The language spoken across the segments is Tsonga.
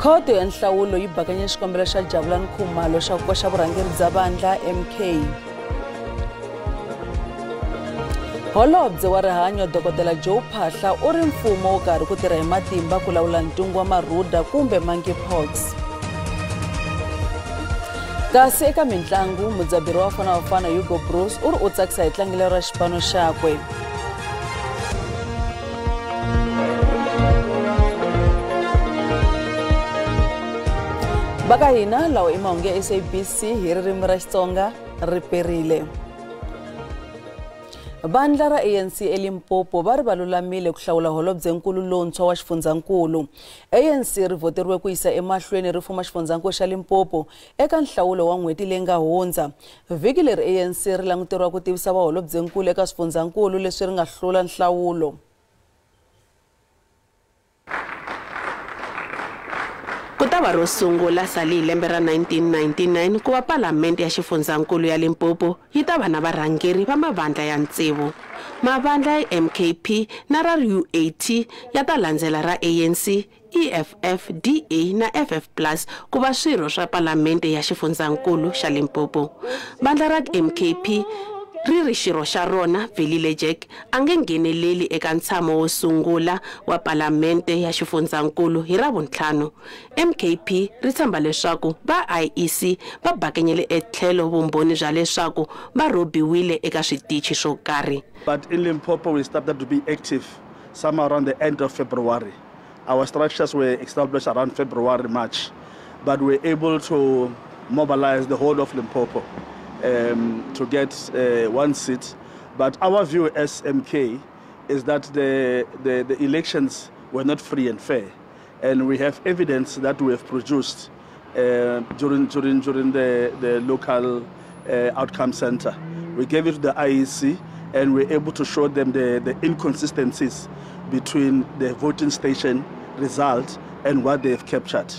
Khoto ya nhlawulo yi bakanye xikombelo xa Jabulani Khumalo xa ku koxa vurhangeri bya vandla MK. Holobye wa rihanyo Dr. Joe Phaahla u ri mfumo wu karhi ku tirha hi matimba ku lawula ntungu wa marhuda kumbe monkeypox. Kasi eka mintlangu, mudzaberi wa Bafana Bafana Hugo Broos u ri u tsakisa hi tlangelo ra xipano xakwe. Va ka hina lawa i mahungu ya SABC hi ririmi ra Xitsonga ri perile. Vandla ra ANC eLimpopo va ri va lulamile ku hlawula holobyenkulu lontshwa wa xifundzankulu. ANC ri voteriwe ku yisa emahlweni ri fuma xifundzankulu xa Limpopo eka nhlawulo wa n'hweti leyi nga hundza. Vhiki leri ANC ri languteriwa ku tivisa vaholobyenkulu eka swifundzankulu leswi ri nga hlula nhlawulo. Ku ta va ro sungula sali hi lembe ra 1999 ku va Palamende ya xifundzankulu ya Limpopo yi ta va na varhangeri va mavandla ya tsevu. Mavandla ya MKP na ra UAT ya ta landzela ra ANC, EFF, DA na FF Plus ku va swirho swa Palamende ya xifundzankulu xa Limpopo. Vandla ra MKP ri ri xirho xa rona Velile Jack a nge ngheneleli eka ntshamo wo sungula wa Palamende ya xifundzankulu hi Ravuntlhanu. MKP ri tshemba leswaku va IEC va bakenyele etlhelo vumbhoni bya leswaku va rhobiwile eka switichi swo karhi. But in Limpopo we started to be active somewhere around the end of February. Our structures were established around February, March, but we were able to mobilize the whole of Limpopo to get one seat. But our view as MK is that the elections were not free and fair. And we have evidence that we have produced during the local outcome center. We gave it to the IEC and we were able to show them the inconsistencies between the voting station result and what they've captured.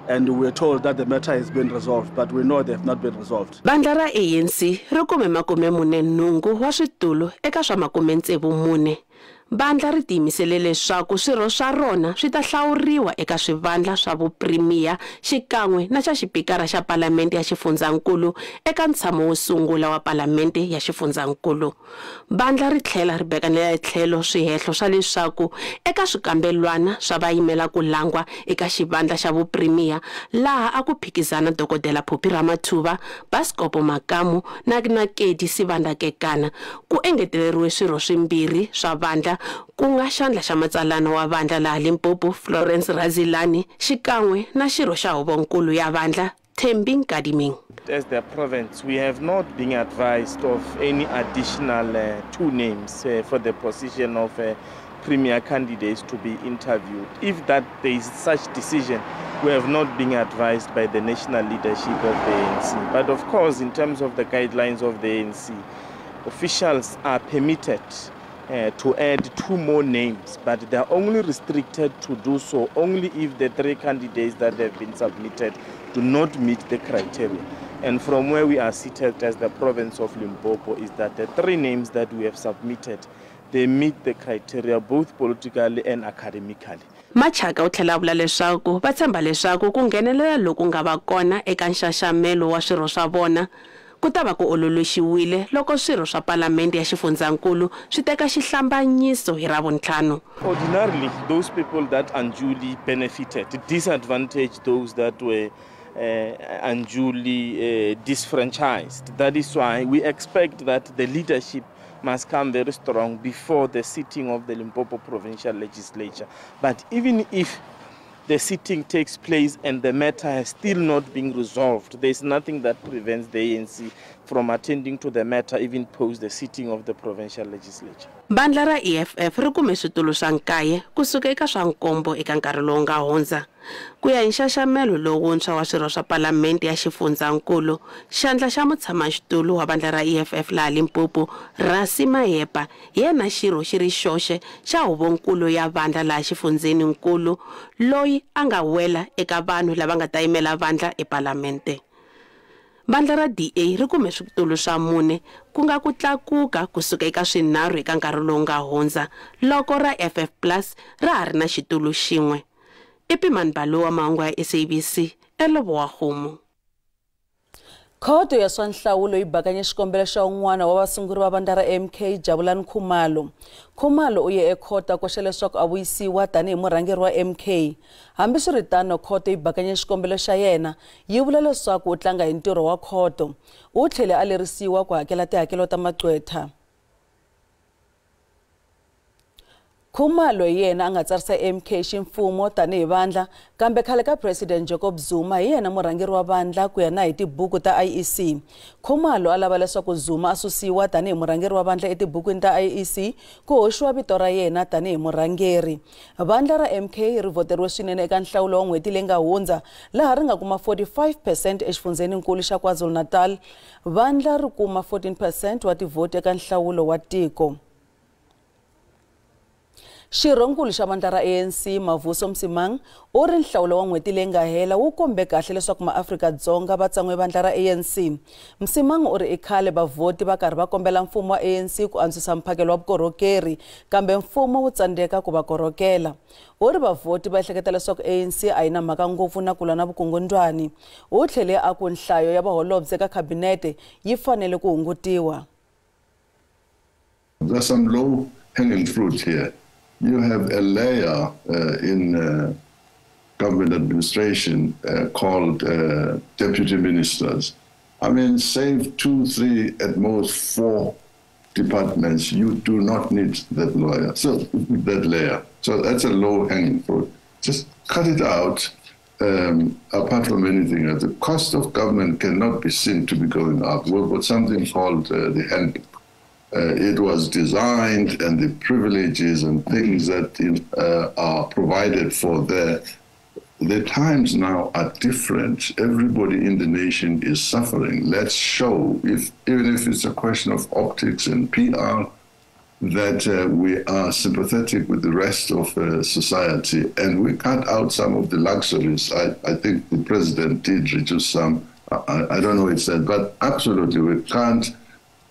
And we were told that the matter has been resolved, but we know they have not been resolved. Vandla ra ANC ri kume 48 wa switulu eka swa 64. Vandla ri tiyimisele leswaku swirho swa rona swi ta hlawuriwa eka swivandla swa vuprimiya xikan'we na xa xipikara xa Palamende ya xifundzankulu eka ntshamo wo sungula wa Palamende ya xifundzankulu. Vandla ri tlhela ri bekanela etlhelo swihehlo swa leswaku eka swikambelwana swa vayimela ku langwa eka xivandla xa vuprimiya laha a ku phikizana Dokodela Phophi Ramathuba, Basikopo Makamu na Nakedi Sibanda Kekana ku engeteleriwe swirho swimbirhi swa vandla ku nga xandla xa matsalana wa vandla laha Limpopo Florence Razilani xikan'we na xirho xa huvonkulu ya vandla Thembi Nkadimeng. As the province, we have not been advised of any additional two names for the position of premier candidates to be interviewed. If that there is such decision, we have not been advised by the national leadership of the ANC. But of course, in terms of the guidelines of the ANC, officials are permitted to add two more names, but they are only restricted to do so only if the three candidates that have been submitted do not meet the criteria. And from where we are seated as the province of Limpopo is that the three names that we have submitted, they meet the criteria both politically and academically. Machaka u tlhela vula leswaku va tshemba leswaku ku nghenelela loku nga va kona eka nxaxamelo wa swirho swa vona ku ta va ku ololoxiwile loko swirho swa Palamende ya xifundzankulu swi teka xihlambanyiso hi Ravuntlhanu. Ordinarily, those people that unduly benefited disadvantage those that were unduly disfranchised. That is why we expect that the leadership must come very strong before the sitting of the Limpopo Provincial Legislature. But even if the sitting takes place and the matter has still not been resolved, there is nothing that prevents the ANC from attending to the matter even post the sitting of the provincial legislature. Vandla ra EFF ri kume switulu swa 9 kusuka eka swa 7 eka nkarhi lowu nga hundza. Ku ya hi nxaxamelo lowuntshwa wa swirho swa Palamende ya xifundzankulu, xandla xa mutshamaxitulu wa vandla ra EFF laha Limpopo, Rasi Mayepa, hi yena xirho xi ri xoxe xa huvonkulu ya vandla laha xifundzeninkulu loyi a nga wela eka vanhu lava nga ta yimela vandla ePalamente. Vandla ra DA ri kume switulu swa 4 ku nga ku tlakuka kusuka eka swinharhu eka nkarhi lowu nga hundza loko ra FF Plus ra ha ri na xitulu xin'we. I Pimani Balowa, mahungu ya SABC, eLebowa-Kgomo. Khoto ya swa nhlawulo yi bakanye xikombelo xa un'wana wa vasunguri va vandla ra MK, Jabulani Khumalo. Khumalo u ye ekhoto a koxa leswaku a vuyisiwa tanihi murhangeri wa MK. Hambiswiritano, khoto yi bakanye xikombelo xa yena, yi vula leswaku u tlanga hi ntirho wa khoto. U tlhele a lerisiwa ku hakela tihakelo ta maqwetha. Khumalo hi yena a nga tsarisa MK ximfumo tanihi vandla, kambe khale ka President Jacob Zuma hi yena murhangeri wa vandla ku ya na hi tibuku ta IEC. Khumalo a lava leswaku Zuma a susiwa tanihi murhangeri wa vandla etibukwini ta IEC ku hoxiwa vito ra yena tanihi murhangeri. Vandla ra MK ri voteriwe swinene eka nhlawulo wa n'hweti leyi nga hundza, laha ri nga kuma 45% exifundzheninkulu xa KwaZulu-Natal. Vandla ri kuma 14% wa tivhoti eka nhlawulo wa tiko. Xirhonkulu xa vandla ra ANC, Mavuso Msimang, u ri nhlawulo wa n'hweti leyi nga hela wu kombe kahle leswaku maAfrika-Dzonga va tsan'we vandla ra ANC. Msimang u ri i khale vavhoti va karhi va kombela mfumo wa ANC ku antswisa mphakelo wa vukorhokeri, kambe mfumo wu tsandzeka ku va korhokela. U ri vavhoti va ehleketa leswaku ANC a yi na mhaka ngopfu na ku lwa na vukungundwani. U tlhele a ku nhlayo ya vaholobye eka khabinete yi fanele ku hungutiwa. There's some low hanging fruit here. You have a layer in government administration called deputy ministers. I mean, save 2, 3, at most 4 departments. You do not need that lawyer. So that layer. So that's a low-hanging fruit. Just cut it out. Apart from anything else, the cost of government cannot be seen to be going up. We've got something called the handbook. It was designed, and the privileges and things that are provided for there. The times now are different. Everybody in the nation is suffering. Let's show, even if it's a question of optics and PR, that we are sympathetic with the rest of society, and we cut out some of the luxuries. I think the president did reduce some. I don't know what he said, but absolutely we can't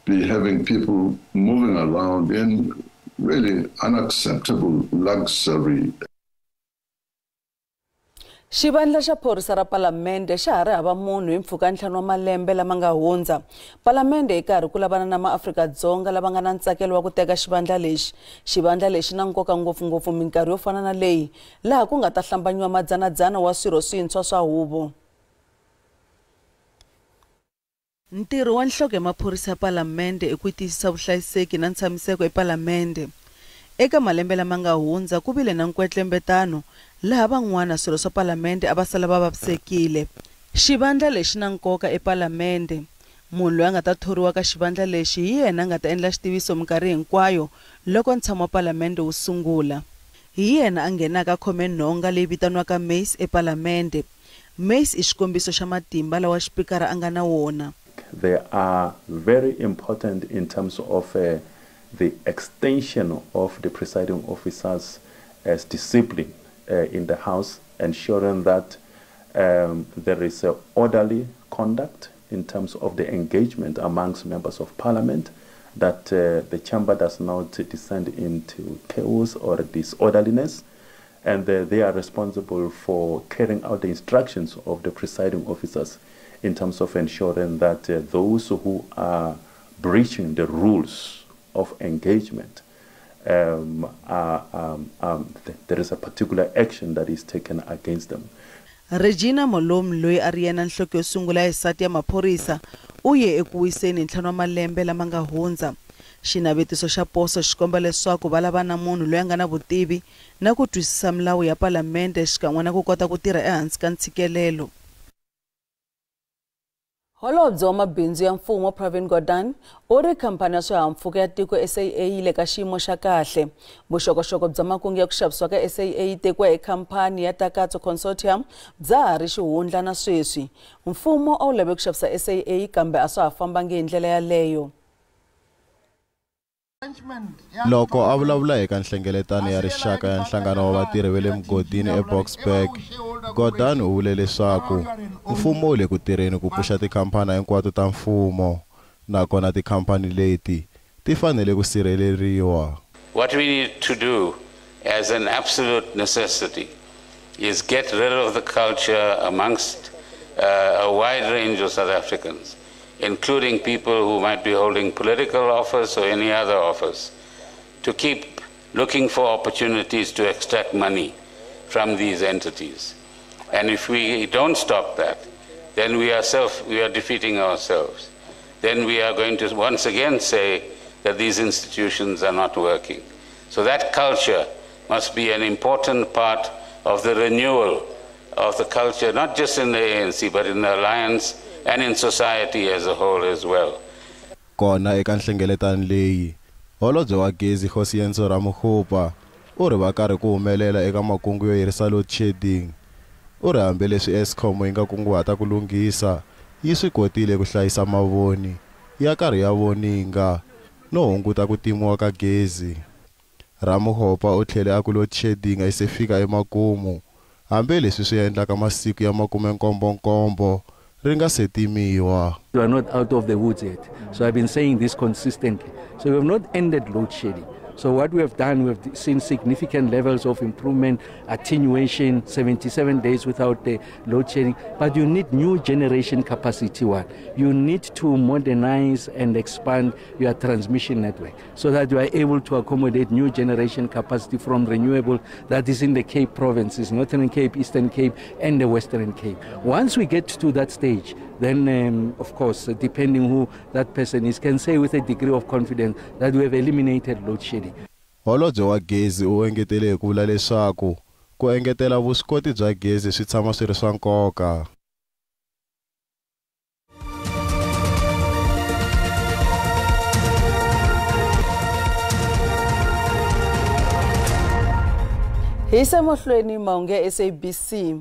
be having people moving around in really unacceptable luxury. Xivandla xa phorisa ra Palamende xa ha ri hava munhu hi mpfhuka 5 wa malembe lama nga hundza. Palamende yi karhi ku lavana na maAfrika-Dzonga lava nga na ntsakelo wa ku teka xivandla lexi. Xivandla lexi na nkoka ngopfungopfu minkarhi yo fana na leyi, laha ku nga ta hlambanyiwa madzanadzana wa swirho swintshwa swa huvo. Ntirho wa nhloko ya maphorisa ya Palamende i ku tiyisisa vuhlayiseki na ntshamiseko ePalamende. Eka malembe lama nga hundza ku vile na nkwetlembetano laha van'wana swirho swa Palamende a va sala va vavisekile. Xivandla lexi na nkoka ePalamende. Munhu loyi a nga ta thoriwa ka xivandla lexi hi yena a nga ta endla xitiviso minkarhi hinkwayo loko ntshamo wa Palamende wu sungula. Hi yena a nghenaka a khome nhonga leyi vitaniwaka mace ePalamende. Mace i xikombiso xa matimba lawa xipikara a nga na wona. They are very important in terms of the extension of the presiding officers as discipline in the House, ensuring that there is an orderly conduct in terms of the engagement amongst members of parliament, that the chamber does not descend into chaos or disorderliness, and they are responsible for carrying out the instructions of the presiding officers in terms of ensuring that those who are breaching the rules of engagement, there is a particular action that is taken against them. Regina Molomi loyi a ri yena nhloko yo sungula ya xisati ya maphorisa u ye eku wiseni 5 wa malembe lama nga hundza. Xinavetiso xa poso xi komba leswaku va lava na munhu loyi a nga na vutivi na ku twisisa milawu ya Palamende xikan'we na ku kota ku tirha ehansi ka ntshikelelo. Holobye wa mabindzu ya mfumo Pravin Gordhan u ri khamphani ya swihahampfhuka ya tiko SAA yi le ka xiyimo xa kahle. Vuxokoxoko bya makungu ya ku xavisiwa ka SAA yi tekiwa hi khamphani ya Takatso Consortium bya ha ri xihundla na sweswi. Mfumo a wu lave ku xavisa SAA kambe a swa ha fambangi hi ndlela yaleyo. Loko a vulavula eka nhlengeletano ya rixaka ya nhlangano wa vatirhi va le mugodini eBoksburg, Gordhan u vule leswaku mfumo wu le ku tirheni ku pfuxa tikhamphani hinkwato ta mfumo, nakona tikhamphani leti ti fanele ku sirheleriwa. What we need to do as an absolute necessity is get rid of the culture amongst a wide range of South Africans, including people who might be holding political office or any other office, to keep looking for opportunities to extract money from these entities. And if we don't stop that, then we are defeating ourselves. Then we are going to once again say that these institutions are not working. So that culture must be an important part of the renewal of the culture, not just in the ANC, but in the alliance and in society as a whole as well. Kona eka nhlengeletano leyi, holobye wa gezi Kgosientsho Ramokgopa u ri va karhi ku humelela eka makungu yo herisa load shedding. U ri hambileswi Eskom yi nga kunguhata ku lunghisa, yi swi kotile ku hlayisa mavoni ya karhi ya voninga no hunguta ku timiwa ka gezi. Ramokgopa u tlhele a ku load shedding a yi se fika emakumu, hambileswi swi endlaka masiku ya 77 ri nga se timiwa. We are not out of the woods yet. So I've been saying this consistently. So we have not ended load shedding. So what we have done, we have seen significant levels of improvement, attenuation, 77 days without the load shedding. But you need new generation capacity one. You need to modernize and expand your transmission network so that you are able to accommodate new generation capacity from renewable that is in the Cape provinces, Northern Cape, Eastern Cape, and the Western Cape. Once we get to that stage, then, of course, depending who that person is, can say with a degree of confidence that we have eliminated load shedding. Holobye wa gezi u engetele hi ku vula leswaku ku engetela vuswikoti bya gezi swi tshama swi ri swa nkoka. Hi se mahlweni mahungu ya SABC.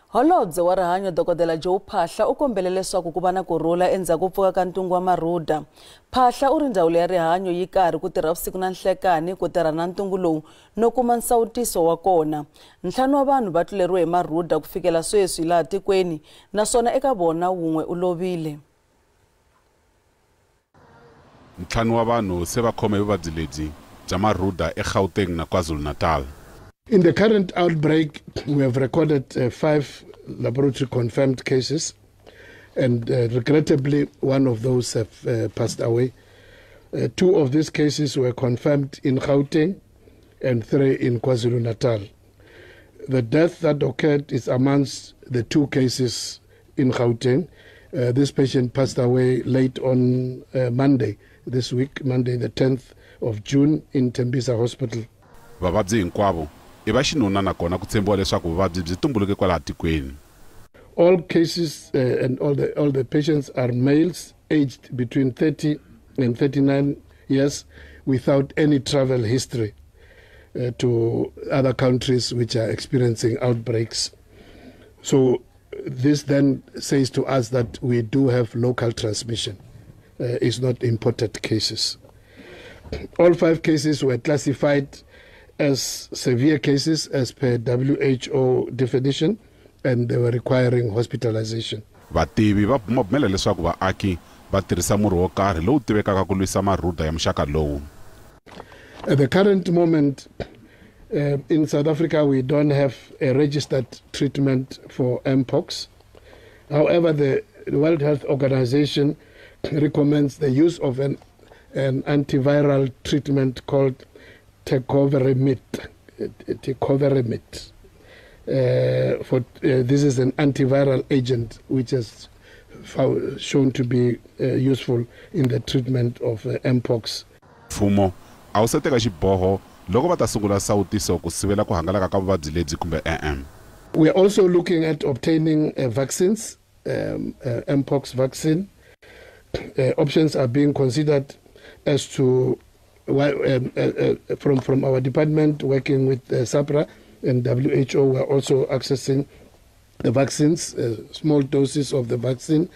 Holobye wa rihanyo Dokodela Joe Phaahla u kombele leswaku ku va na kurhula endzhaku ko pfuka ka ntungu wa marhuda. Phaahla u ri ndzawulo ya rihanyo yi karhi ku tirha vusiku na nhlekani ku tirha na ntungu lowu no kuma nsawutiso wa kona. 5 wa vanhu va tluleriwe hi marhuda ku fikela sweswi laha tikweni, naswona eka vona wun'we u lovile. 5 wa vanhu se va khome vuvabyi lebyi bya marhuda eGauteng na KwaZulu-Natal. In the current outbreak, we have recorded 5 laboratory confirmed cases, and regrettably, one of those have passed away. 2 of these cases were confirmed in Gauteng and 3 in KwaZulu-Natal. The death that occurred is amongst the 2 cases in Gauteng. This patient passed away late on Monday this week, Monday the 10th of June, in Tembisa Hospital. Vavabyi hinkwavo i va xinuna nakona ku tshembiwa leswaku vuvabyi byi tumbuluke kwalaha tikweni. All cases and all the patients are males aged between 30 and 39 years without any travel history to other countries which are experiencing outbreaks. So this then says to us that we do have local transmission. It's not imported cases. All 5 cases were classified as severe cases as per WHO definition, and they were requiring hospitalization. Vativi va bumabumela leswaku vaaki va tirhisa murhi wo karhi lowu tivekaka ku lwisa marhuda ya muxaka lowu. At the current moment, in South Africa, we don't have a registered treatment for mpox. However, the World Health Organization recommends the use of an antiviral treatment called Tecovirimat. This is an antiviral agent which has shown to be useful in the treatment of mpox. Mfumo a wu se teka xiboho loko va ta sungula nsawutiso ku sivela ku hangalaka ka vuvabyi lebyi kumbe e-e. We are also looking at obtaining vaccines, mpox vaccine. Options are being considered as to why, from our department working with SAPRA and WHO, we are also accessing the vaccines, small doses of the vaccine,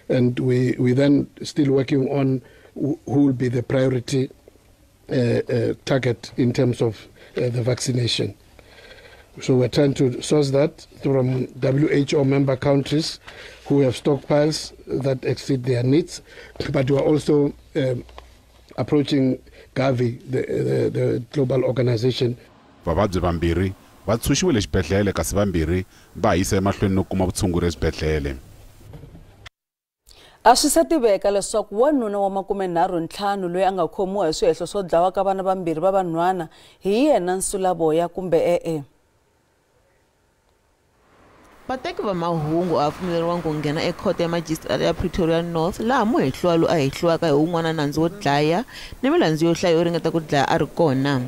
and we then still working on who will be the priority target in terms of the vaccination. So we're trying to source that from WHO member countries who have stockpiles that exceed their needs, but we are also approaching Gavi, the global organization. Vavabyi vambirhi Va tshunxiwile exibedhlele kasi vambirhi va yisa emahlweni no kuma vutshunguri eswibedhlele. A swi se tiveka leswaku wanuna wa 35 loyi a nga khomiwa hi swihehlo swo dlawa ka vana vambirhi va vanhwana hi yena Nsulavoya kumbe e-e. Vateki va mahungu a va pfumeleriwangi ku nghena ekhoto ya majisitarata ya Pretoria North laha muhehliwa loyi a hehliwaka hi wun'wana nandzu wo dlaya ni milandzu yo hlaya yo ringeta ku dlaya a ri kona.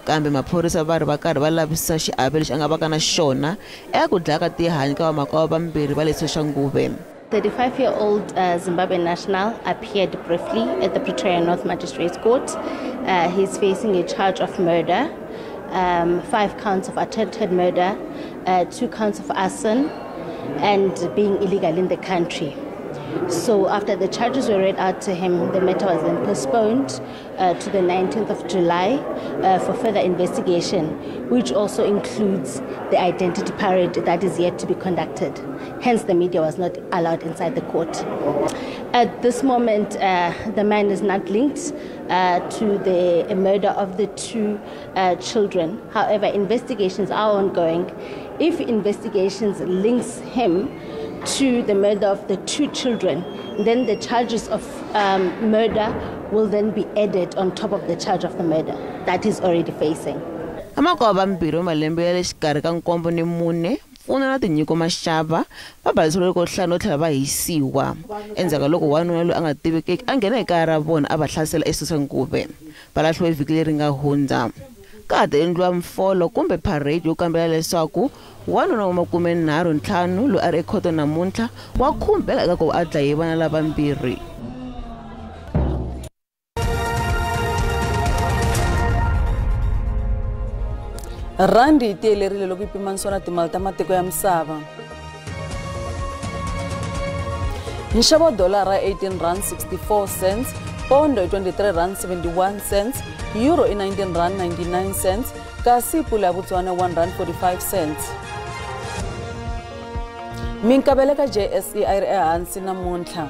Kambe maphorisa va ri va karhi va lavisisa xiave lexi a nga vaka na xona eka ku dlaya ka tihanyi ka vamakwavo vambirhi va le Soshanguve. 35-year-old Zimbabwean national appeared briefly at the Pretoria North Magistrates Court. He's facing a charge of murder, 5 counts of attempted murder, 2 counts of arson, and being illegal in the country. So after the charges were read out to him, the matter was then postponed to the 19th of July for further investigation, which also includes the identity parade that is yet to be conducted. Hence, the media was not allowed inside the court. At this moment, the man is not linked to the murder of the 2 children. However, investigations are ongoing. If investigations links him to the murder of the 2 children, then the charges of murder will then be added on top of the charge of the murder that he's already facing. Amakwavo vambirhi va malembe ya le xikarhi ka 7 ni 4 Pfuna na Tinyiko Mashava va balisiwile ko hlaya no tlhela va hisiwa endzhaku ka loko wanuna loyi a nga tivekeki a nghena ekaya ra vona a va hlasela eSoshanguve. Va lahliwe vhiki leri nga hundza. Ka ha ta endliwa mfolo kumbe parade yo kambela leswaku wanuna wa 35 loyi a ri ekhoto namuntlha wa khumbeka eka ku va a dlaye vana lavambirhi. Randi yi tiyelerile loko yi pimanisiwa na timali ta matiko ya misava. Nxavo wa dolara R18.64, pondo i R23.71, euro i R19.99, kasi pula ya Botswana R1.45. Minkavelo ka JSE a yi ri ehansi namuntlha.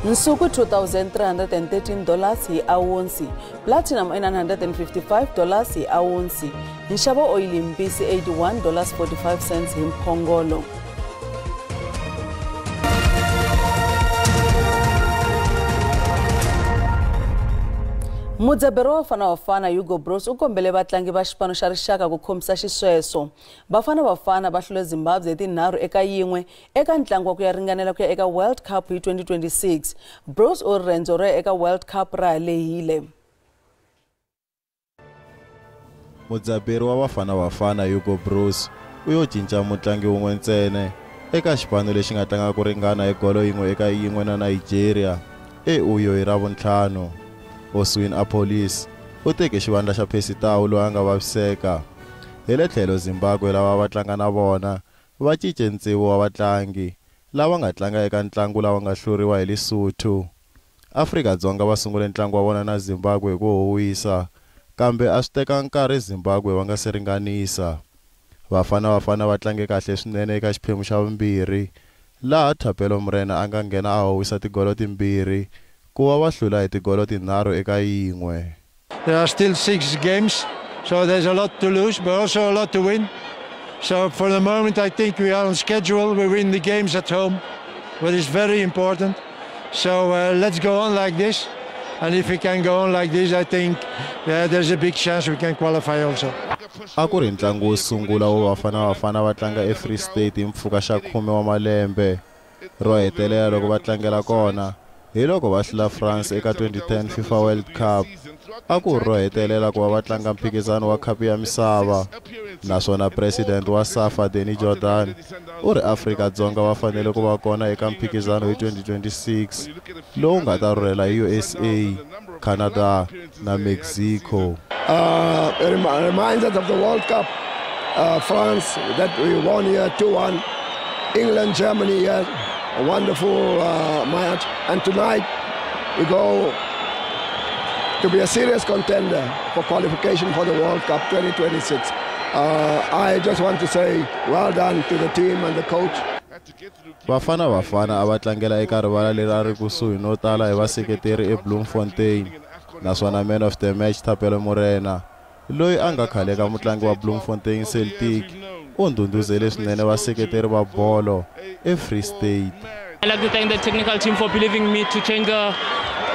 Nsuku $2,313 hi awunsi, platinum i $955 hi awunsi, nxavo oyili mbisi $81.45 hi mphongolo. Mudzaberi wa Bafana Bafana Hugo Broos u kombele vatlangi va xipano xa rixaka ku khomisa xisweswo. Bafana Bafana va hlule Zimbabwe hi 3-1 eka ntlangu wa ku ya ringanela ku ya eka World Cup hi 2026. Broos u ri rendzo ro ya eka World Cup ra ha lehile. Mudzaberi wa Bafana Bafana Hugo Broos u yo cinca mutlangi wun'we ntsena eka xipano lexi nga tlanga ku ringana hi golo 1-1 na Nigeria eUyo hi Ravuntlhanu. Oswin Appollis u teke xivandla xa Percy Tau loyi a nga vaviseka. Hi le tlhelo Zimbabwe lava va tlanga na vona va cince tsevu wa vatlangi lava nga tlanga eka ntlangu lava nga hluriwa hi Lesotho. Afrika-Dzonga va sungule ntlangu wa vona na Zimbabwe hi ku howisa, kambe a swi teka nkarhi Zimbabwe va nga se ringanisa. Bafana Bafana va tlange kahle swinene eka xiphemu xa vumbirhi, laha Thapelo Morena a nga nghena a howisa tigolo timbirhi ku va va hlula hi tigolo 3-1. There are still 6 games, so there's a lot to lose, but also a lot to win. So for the moment, I think we are on schedule. We win the games at home, what is very important. So let's go on like this. And if we can go on like this, I think there's a big chance we can qualify also. A ku ri ntlangu wo sungula wo Bafana Bafana va tlanga eFree State hi mpfhuka xa 10 wa malembe. Ro hetelela loko va tlangela kona hi loko va hlula France eka 2010 FIFA World Cup. A ku ro hetelela ku va va tlanga mphikizano wa khapu ya misava. Naswona president wa SAFA Danny Jordan u ri Afrika-Dzonga va fanele ku va kona eka mphikizano hi 2026 lowu nga ta rhurhela USA, Canada na Mexico. It reminds us of the World Cup, France that we won here 2-1, England, Germany here, a wonderful match. And tonight we go to be a serious contender for qualification for the World Cup 2026. I just want to say well done to the team and the coach. Bafana Bafana a va tlangela eka rivala leri a ri kusuhi no tala hi vaseketeri eBloemfontein. Naswona man of the match Thapelo Morena loyi a nga khale ka mutlangi wa Bloemfontein Celtic, u ndhundhuzele swinene vaseketeri va bolo eFree State. I'd like to thank the technical team for believing me to change the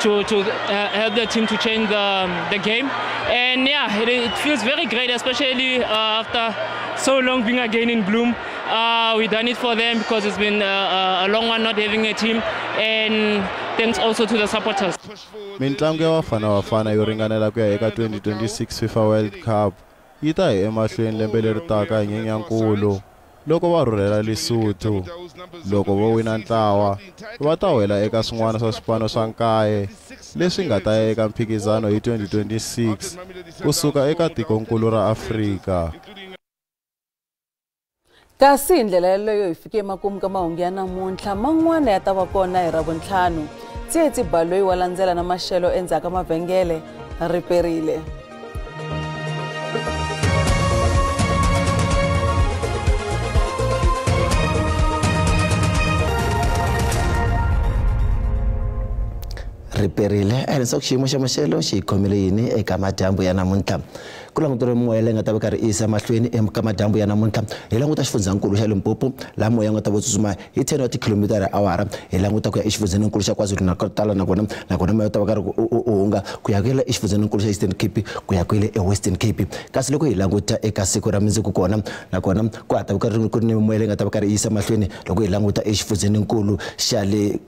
to help the team to change the game. And yeah, it feels very great, especially after so long being again in Bloom. We done it for them because it's been a long one not having a team, and thanks also to the supporters. Mintlangu ya Bafana Bafana yo ringanela ku ya eka 2026 FIFA World Cup yi ta hi emahlweni lembe leri taka hi Nyenyankulu loko va rhurhela Lesotho. Loko vo wina ntlawa, va ta wela eka swin'wana swa swipano swa nkaye leswi nga ta ya eka mphikizano hi 2026 kusuka eka tikonkulu ra Afrika. Kasi hi ndlela yeleyo hi fike emakumu ka mahungu ya namuntlha, man'wana ya ta va kona hi Ravuntlhanu. Tsietsi Baloyi wa landzela na maxelo endzhaku ka mavhengele ri perile. Riperile a leswaku xiyimo xa maxelo xi khomile yini eka madyambu ya namuntlha. Ku languteriwe moya leyi nga ta va karhi yi yisa mahlweni eka madyambu ya namuntlha. Hi languta xifundzankulu xa Limpopo laha moya wu nga ta va tsutsuma hi 10 wa tikhilomitara hi awara. Hi languta ku ya exifundzeninkulu xa KwaZulu-Natal nakona moya wu ta va karhi u hunga ku ya kwele exifundzeninkulu xa Eastern Cape ku ya kwele eWestern Cape. Kasi loko hi languta eka siku ra mundzuku kona nakona ku ha ta va karhi ku ri ni moya leyi nga ta va karhi yi yisa mahlweni loko hi languta exifundzeninkulu xa le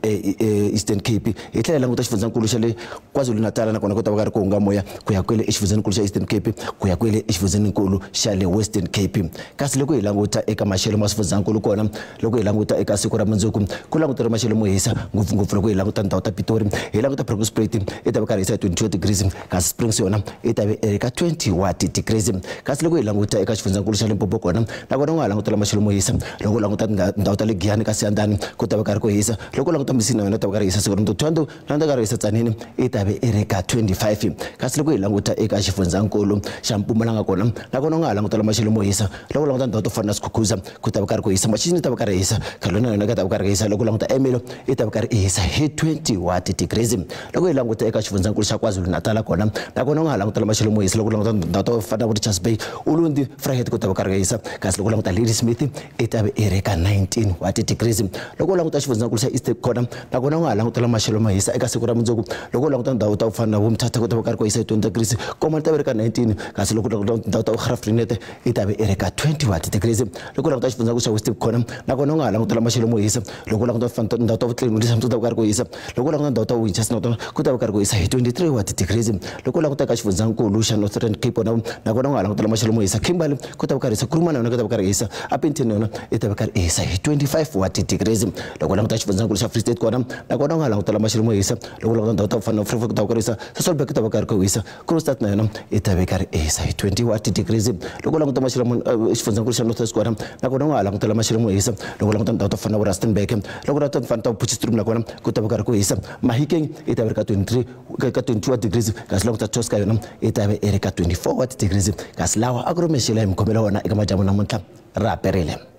Eastern Cape. Hi tlhela hi languta xifundzankulu xa le KwaZulu-Natal nakona ku ta va karhi ku hunga moya ku ya kwele exifundzeninkulu xa Eastern Cape ku ya kwele exifundzeninkulu xa le Western Cape. Kasi loko hi languta eka maxelo ma swifundzankulu kona loko hi languta eka siku ra mundzuku ku languteriwa maxelo mo hisa ngopfungopfu loko hi languta ndhawu ta Pitori, hi languta Bronkhorstspruit i ta va karhi hisa hi 22 degrees, kasi Springs yona i ta va ri ka 21 degrees. Kasi loko hi languta eka xifundzankulu xa Limpopo kona nakona u nga ha langutela maxelo mo hisa loko u languta ndhawu ta le Giyani ka Siyandhani ku ta va karhi ku hisa, loko u languta Messina yona ta va karhi hisa siku ra mundzuku Thohoyandou na ta karhi hisa Tzaneen i ta va i ri ka 25. Kasi loko hi languta eka xifundzankulu xa Mpumalanga kona nakona u nga ha langutela maxelo mo hisa loko u languta ndhawu to fana na Skukuza ku ta va karhi ku hisa, Machini ta va karhi hisa, Carolina yona ta va karhi hisa, loko u languta Ermelo i ta va karhi hisa hi 21 degrees. Loko hi languta eka xifundzankulu xa KwaZulu-Natal kona nakona u nga ha langutela maxelo mo hisa loko u languta ndhawu to fana na Richards Bay, Ulundi, Vryheid ku ta va karhi hisa, kasi loko u languta Ladysmith i ta va i ri ka 19 degrees. Loko u languta xifundzankulu xa Eastern kona nakona u nga ha langutela maxelo mo hisa eka siku ra mundzuku loko u languta ndhawu ta ku fana na vo Mthatha ku ta va karhi ku hisa hi 20 degrees, Komani ta va ri ka 19, kasi loko u languta ndhawu ta Graaff-Reinet i ta va i ri ka 21 degrees. Loko u languta xifundzankulu xa Western kona nakona u nga ha langutela maxelo mo hisa loko u languta ndhawu ta Vutleni ku ta va karhi ku hisa, loko u languta ndhawu ta Winchester ku ta va karhi ku hisa hi 23 degrees. Loko u languta eka xifundzankulu xa Northern Cape nakona u nga ha langutela maxelo mo hisa, Kimberley ku ta va karhi hisa, Kuruman yona ku ta va karhi hisa, Upington yona i ta va karhi hisa hi 25 degrees. Loko u languta xifundzankulu xa Free State kona nakona u nga ha langutela maxelo mo hisa loko u languta ndhawu ta ku fana na Vryburg ku ta va karhi hisa, Sasolburg ku ta va karhi ku hisa, Kroonstad na yona i ta va karhi hisa hi 21 degrees. Loko u languta maxelo xifundzankulu xa North West kona nakona u nga ha langutela maxelo mo hisa loko u languta ndhawu ta fana na Rustenburg, loko u languta fana ta Potchefstroom nakona ku ta va karhi ku hisa, Mahikeng i ta va ri ka 23 ka 22 degrees, kasi languta Tosca yona i ta va i ri ka 24 degrees. Kasi lawa a ku ri maxelo ya hi mikhomelo wona eka madyambu namuntlha ra perile.